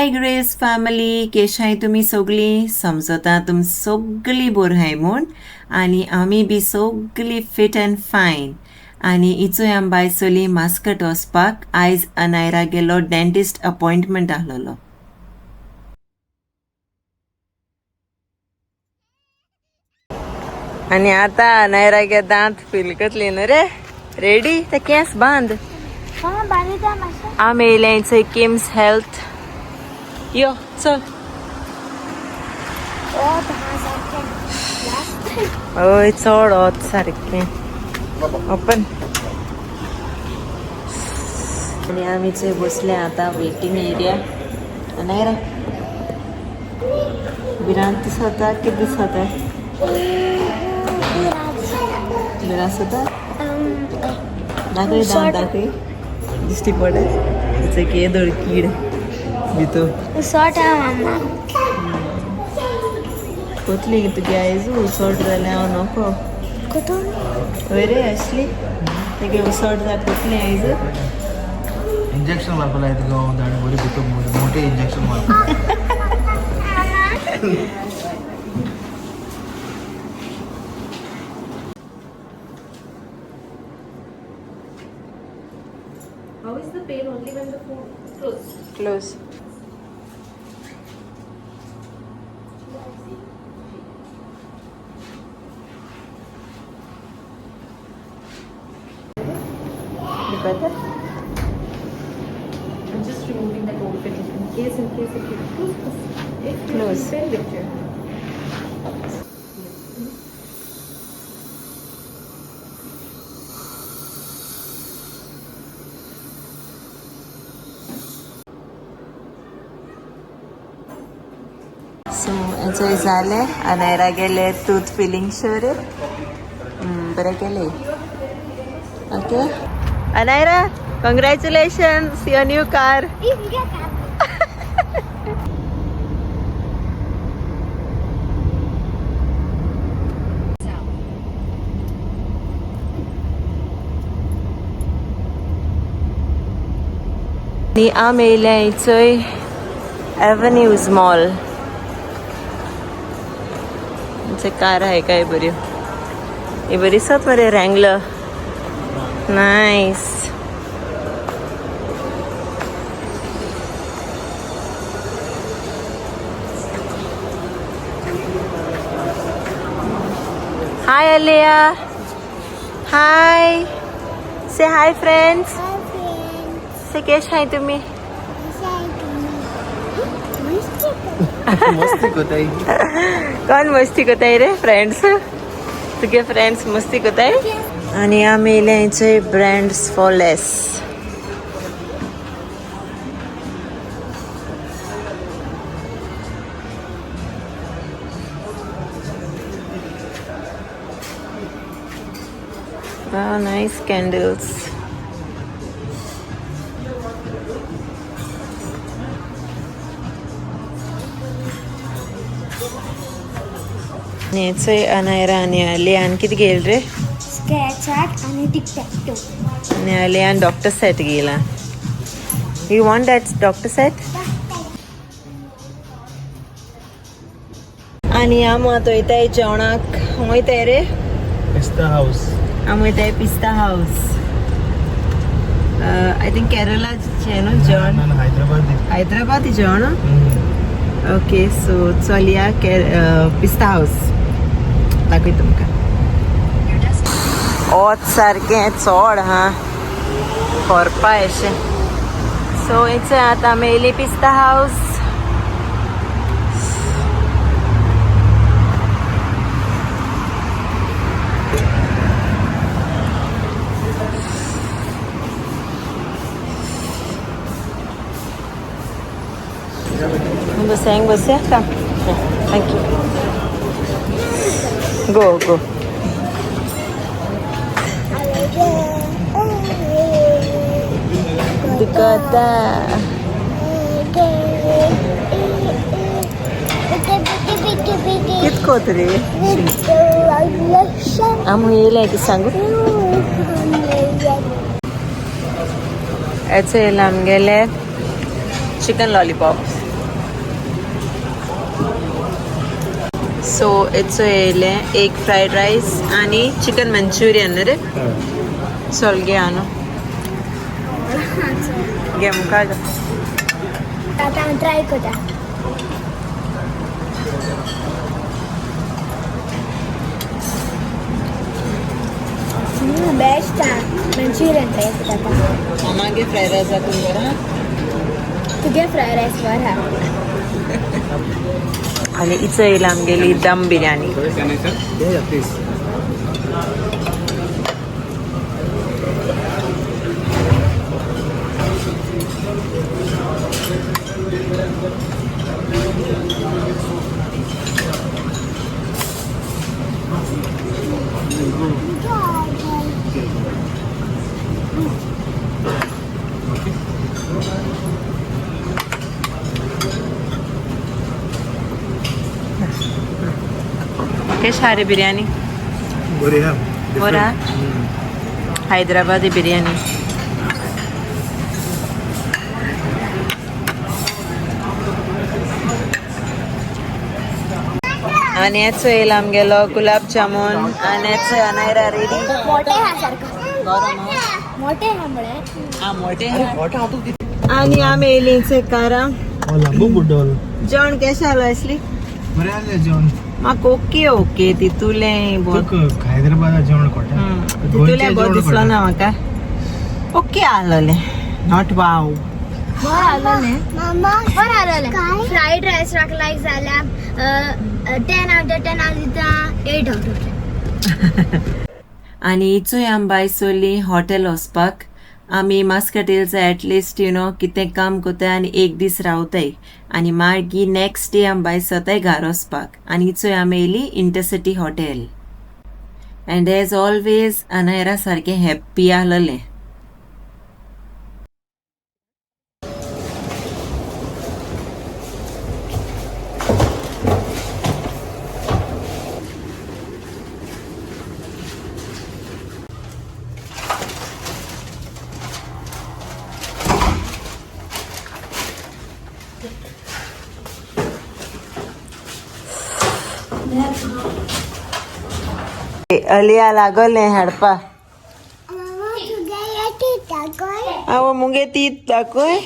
हाय grace family, केशाय तुमी सगळीं? समजता तुम सगळीं बरी आहाय म्हूण आनी आमी बी सगळीं फिट अँड फायन. आनी इचोय आम बाय चली मास्कट वचपाक. आयज अनायरा गेलो डेंटिस्ट अपॉयंटमेंट आहलोलो. आनी आतां अनायरा गे दांत फील करतली न्हू रे. रेडी ते केंस बांद. आमी येयले चोय किम्स हेल्थ. यो चल. हय, चड वत सारकें ओपन. आनी आमी चोय बसले आतां वेटींग एरिया. अनायरा, भिरांत दिसता? कितें दिसता? भिरांत दिसता? दाखय दांत, दाखय. दिश्टी पडे केदोळ कीड भितर. उसोट हा मामा. कोतली तुगे आयज उसोट जाल्यार हांव नको. कुठून? हय रे असली तुगे उसोट जाय कोतली आयज. इंजेक्शन मारपाक लायता गो आनी बरी भितर मोठे इंजेक्शन मारपाक. How is the pain only when the food close? Close. Better? I'm just removing that old filling in case if you close this, if you Close. Feel pain with you. So enjoy जालें. अनायरा गेले tooth filling शोर. बरें केलें. Okay Anayra, congratulations, your new car. आनी आमी येयले चोय एव्हन्यूज mall. Car आहे काय बऱ्यो. ही बरी दिसत मरे Wrangler. Nice. Hi Alea. Hi. Say hi friends. Say केश हाय तुम्ही. मस्ती कोताय. कोण मस्ती कोताय रे? फ्रेंड्स, तुगे फ्रेंड्स मस्ती कोताय. आनी आमी येयले चोय brands for less. Wow, nice candles. चोय अनायरा आनी लियान कितें घेयल रे? स्केच आर्ट आणि टिक टॅक टो. आनी लियान डॉक्टर सेट घेयला. You want that doctor set? आनी आमी आतां वयताय जेवणाक. वयताय रे? पिस्ता हाऊस. आमी वयताय पिस्ता हाऊस. I think केरलाचें न्हू जेवण. हैदराबाद. हैदराबादी जेवण. ओके, सो चलया पिस्ता हाऊस. दाखय तुमकां. वत सारकें चड हा, कोरपा अशें. सो हेच आतां आमी येयली पिस्ता हाऊस. बसया, हिंग बसया. Come, thank you. Go go. तुका आतां कित कोत रे? आमी येयले की सांगू हेच येयला आमगेले चिकन लॉलीपॉप. सो हेचो येयलें एक फ्रायड रायस आनी चिकन मंचुरियन रे. चल घे न्हू, घे मुखार जा. आतां हांव ट्राय करता. बेस्ट आ मंचुरियन ट्राय करता आतां. मागे फ्रायड रायस दाखोवन बरं. तुगे फ्रायड रायस बरो आहा. आनी इचो येयला आमगेली दम बिर्याणी. प्लीज. केश हा रे बिर्याणी? बरी हा. बरं हा? हैदराबादी बिर्याणी. आनी हेचो येयला आमगेलो गुलाब जामुन आनी हेचो अनायरा रेडी. मोठे हा सारखं मोठे हा म्हळ्यार. हा मोठे. आनी आमी येयली कारा. लांबू बुड्डोल. जेवण केशें आलो आसली? बरें आसलें जेवण. म्हाका ओके ओके तितूलें बहुत. तुका हैदराबादा जेवण कोटा. तितूलें बहुत दिसलो ना म्हाका. ओके आसलोलें, not wow. बरं आसलोलें, बरं आसलोलें. फ्रायड रायस म्हाका लायक जाल्यार 10 आउट ऑफ 10 हांव दिता 8 आउट ऑफ 10. आनी इचोय आमी भायर सरलीं हॉटेल वचपाक. आमी मास्कट येयला एटलिस्ट you know कितें काम कोताय आनी एक दीस रावताय आनी मागीर नेक्स्ट डे आमी भायर सरताय घार वचपाक. आनी इचोय आमी येयली intercity hotel and as always Anayra सारकें हॅप्पी आसलेलें. अलिया लागलें हाडपा. आवय मुगे तीत दाखय.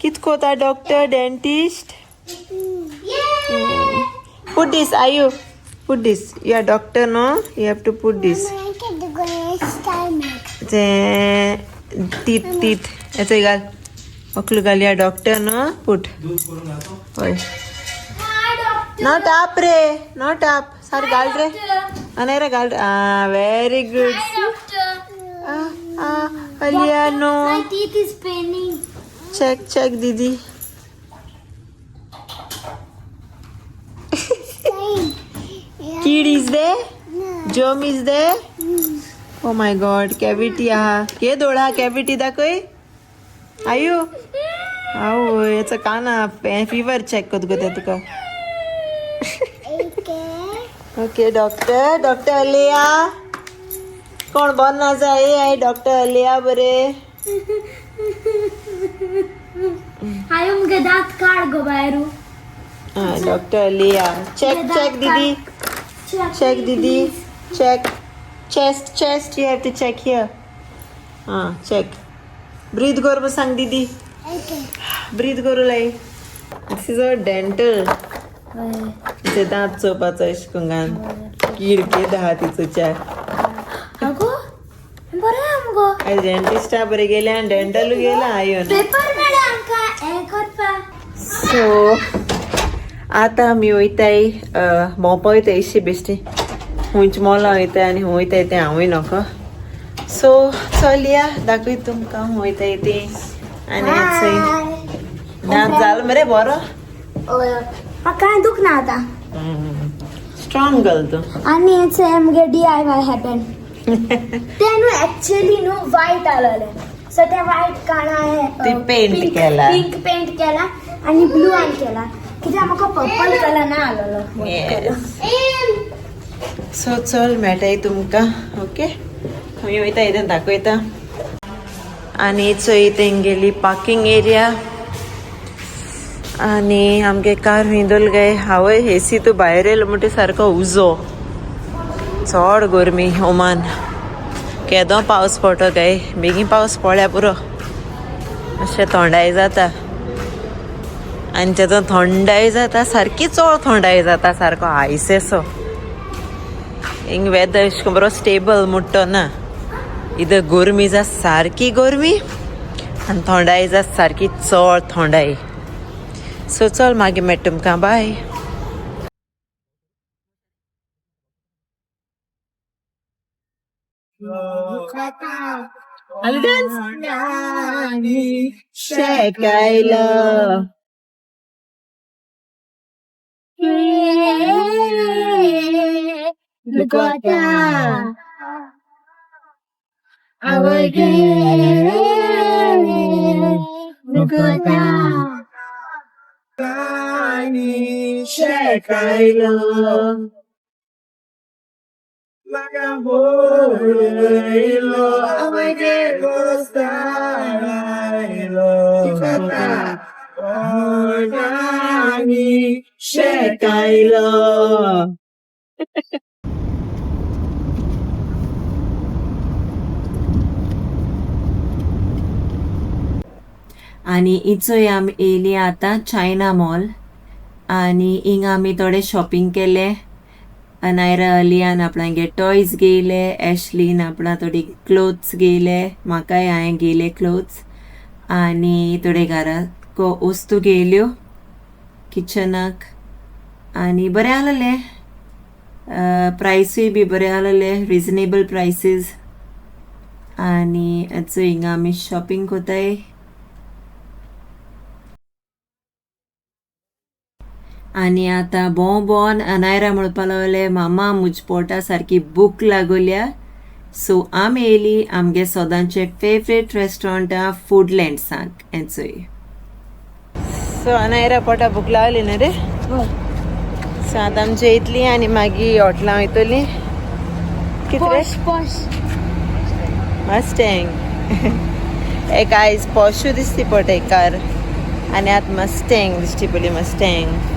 कित कोता doctor dentist? Put this, Ayu, put this. You are doctor, no? You have to put this. ते तीत तीत हेचो घाल, वक्ल घाल. You are doctor, no? Put. हय, not up रे, not up. सार घाल रे अनायरा, घाल. आ, very good. Aliya, no. My teeth is paining. Check check दीदी. कीड is there? Germ is there? Oh my God, cavity आहा. के दोळा कॅव्हिटी दाखय आयु. आवय, याचा काना फिवर चेक करत गो तुका. ओके डॉक्टर, डॉक्टर अलिया कोण बरो ना जाय I doctor अलिया बरे. आयो मुगे दांत काड गो भायर. हा डॉक्टर अलिया, चेक चेक दीदी, चेक दीदी, check chest, chest you have to check here. हा चेक. ब्रीथ कर सांग दीदी, ब्रीथ करू लाय. This is a dental. तिचे दांत चोवपाचो अशें करून कीड केद आहा तिचोच्या. अगो बरें आहा मुगो. आयज डेंटिस्टा बरें गेले आनी डेंटल गेला आयो. पेपर मेळ्ळा आमकां हें करपाक. सो आतां आमी वयताय भोंवपा वयताय अशी बेश्टी खंयच मॉलां वयताय आनी खंय वयताय तें हांवूय नोको. सो चल या दाखय तुमकां खंय वयताय ती. आनी दांत जालो मरे बरो? हय, म्हाका कांय दुखना आतां. स्ट्रॉंग गर्ल तूं. आनी हें मुगे DIY happen तें न्हू एक्चुअली न्हू वायट आसलेलें, सो तें वायट काणा. ते paint केला. पिंक पेंट केला आनी ब्लू आन केला कित्याक म्हाका पर्पल कलर ना आसलेलो. सो चल मेळटाय तुमकां. ओके, खंय वयता इतें दाखयता. आनी चोय तेंगेली पार्किंग एरिया. आनी आमगे कार हुंय दोल गे हांवय एसी तूं भायर येयलो म्हणटे सारको उजो चड गरमी ओमान केदो पावस पडटो काय बेगीन पावस पडल्या पुरो अशें थोंडाय जाता आनी तेतून थंडाय जाता सारकी चड थंडाय जाता सारको आयस येसो हिंग वेदर अशें करून बरो स्टेबल मुट्टो ना इधर गरमी जा सारकी गरमी आनी थंडाय जा सारकी चड थंडाय. सो चल मागीर मेळटा तुमकां बाय. आनी इचोय आमी येयली आतां चायना मॉल आनी हिंगा आमी थोडे शॉपिंग केलें. अनायरा अलियान आपणागे टॉयज घेयले, एशलीन आपणा थोडी क्लोथ्स घेयले, म्हाकाय हांवें घेयले क्लोथ्स आनी थोडे घराक वस्तू घेयल्यो किचनाक आनी बरें आसलें. प्रायसूय बी बरें आसलें, रिजनेबल प्रायसीस. आनी आतां हिंगा आमी शॉपिंग कोताय. आनी आतां भोंव भोंवन अनायरा म्हणपा लागलें मामा म्हज पोटा सारकी भूक लागोल्या. सो आमी येयली आमगे सदांचे फेवरेट रेस्टॉरंटा फूडलँड्साक एन्जॉय. सो अनायरा पोटा भूक लागली न्हू रे. सो आतां आमचे येतली आनी मागीर हॉटेलां वयतली. कितें पॉश मस्टँग एक आयज पॉशू दिसती पडटा एक कार आनी आतां मस्टँग दिसती पडली. मस्टँग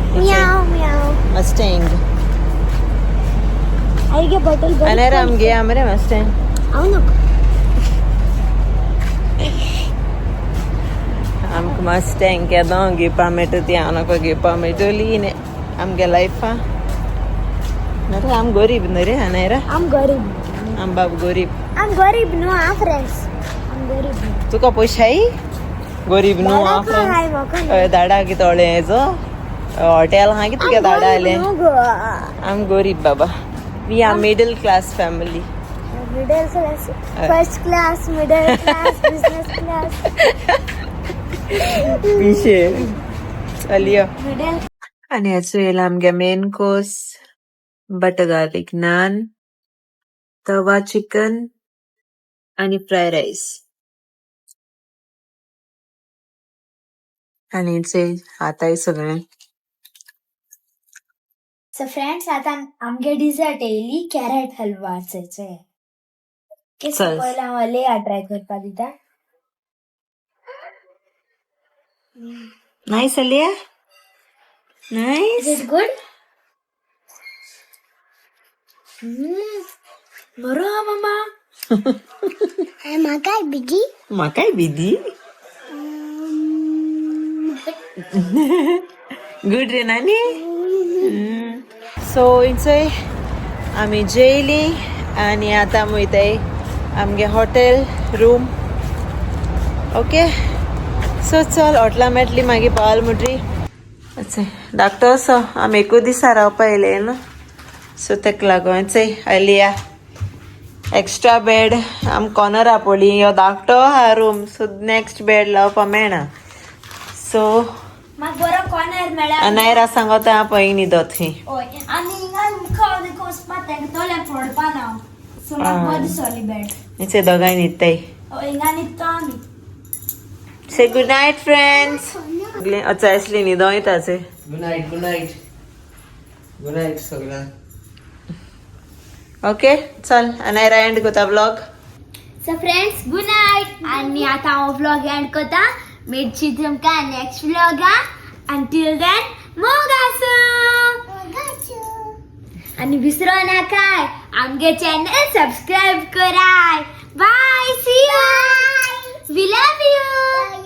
म्याव म्याव मस्टँग आयगे बॉटल अनायरा आमगे आमरे मस्टँग हांव नको. आमकां मस्टँग केदो घेवपा मेळटा ती हांव नाका घेवपा मेळटली न्ही आमगे लायफा. न्हू आम गरीब न्हू रे अनायरा. आम गरीब. आम बाब गरीब. आम गरीब न्हू आ फ्रेंड्स. आम गरीब. तुका पयशाय गरीब न्हू आ फ्रेंड्स. हय धाडा कितें थोडे हेजो हॉटेल हा कितें तुगे धाडा आयलें. आम गरीब बाबा. We are middle class family. Middle class, first class, middle class, business class. पिशे चल यो. मिडल. आनी हाचो येयला आमगे main course butter garlic naan, tawa chicken आनी फ्राय रायस. आनी खाताय सगळें. सो फ्रेंड्स आतां आमगे डिजर्ट येयली कॅरेट हलवा. चल चल. पयलीं हांव अलेया ट्राय करपा दिता. Nice Aliya, nice. Is it good? बरो हा मामा. म्हाकाय बिजी. म्हाकाय बिदी गुड रे नानी. सो इंचय आमी जेयली आनी आतां आमी वयताय आमगे हॉटेल रूम. ओके सो चल हॉटेलां मेळटली मागीर पावल म्हणटरी. धाकटो असो आमी एकूच दिसा रावपा येयले न्हू सो तेका लागून चय आयलिया एक्स्ट्रा बेड आम कॉर्नरा पडली. ह्यो धाकटो आहा रूम सो नेक्स्ट बेड लावपा मेळना. सो म्हाका बरो कॉर्नर मेळ्ळा. अनायरा सांगता हांव पळय न्हिदो थंय. हय आनी हिंगा मुखार देखून वचपा तेका तोल्याक फोडपा ना. सो म्हाका बरी दिसली बेड. न्ही दोगांय न्हिदताय. हय हिंगा न्हिदता आमी. से गुड नायट फ्रेंड्स. अच्छा आसली न्हिदो येताचे. Good night, good night, good night सगळ्यांक. ओके चल अनायरा एंड करता vlog. So friends good night. आनी आतां हांव व्लॉग एंड करता. मेळची तुमकां नेक्स्ट व्लॉगान. अंटील then मोग आसूं. आनी विसरो नाकाय आमगे चॅनल सबस्क्रायब कराय. Bye, see you, we love you.